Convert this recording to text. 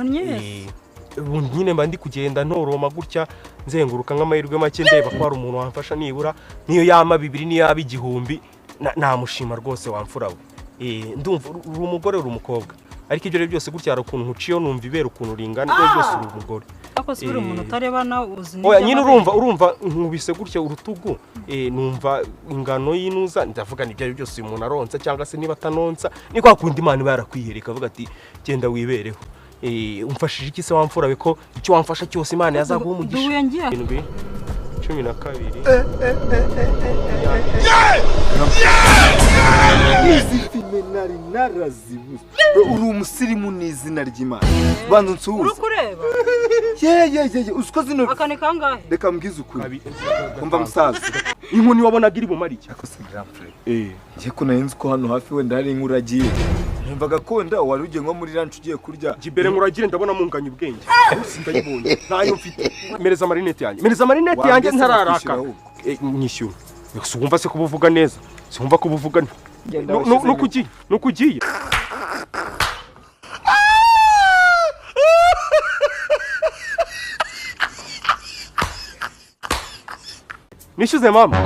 Nyine. Ubu nyine mba ndi kugenda ntoroma gutya, nzenguruka nk'amahirwe make, ndeba ko hari umuntu wamfasha nibura niyo yama 2, niyo yaba 1000, namushima rwose wamfura we. Ndumva uri umugore, uri umukobwa, ariko ibyo ari byose gutya hari ukuntu nkuciyeho, numva ibere ukuntu ringana, ibyo byose uri umugore. Ariko si uri umuntu utareba nawe uzi. Oya nyine, urumva nkubise gutya urutugu, numva ingano y'inuza, ndavuga nibyo ari byose uyu muntu aronsa cyangwa se niba atanonsa, ni kwa kundi Imana iba yarakwiyereka avuga ati genda wibereho. Umfashije iki se wamfura we, ko icyo wamfasha cyose Imana yazaguha umugisha? Duhuye ngiye. 7, 12. Izi filime nari narazibuze. Uri umusirimu n'izina ry'Imana, banza Uri unsuhuze. Kureba. Ye ye ye ye, uzi ko zino Aka ni kangahe? Reka mbwize ukuri. Kabiri. Umva musaza. Inkoni wabonaga iri bumare iki? Ako se grand frère, njye ko nari nzi ko hano hafi wenda hari inkuru agiye, numvaga ko wenda wari ugiye nko muri lunch ugiye kurya. Jibere nkuragire, ndabona munganya ubwenge. Ndayibonye ntayo mfite. Mereza amarinete yanjye, mereza amarinete yanjye. Wambwiye se Ntararaka. nakwishyura ahubwo. Nyishyura. Si wumva se kuba uvuga neza? Si wumva kuba uvuga Genda wishyize. Nuko ugiye, nuko ugiye. Nishyuze mama.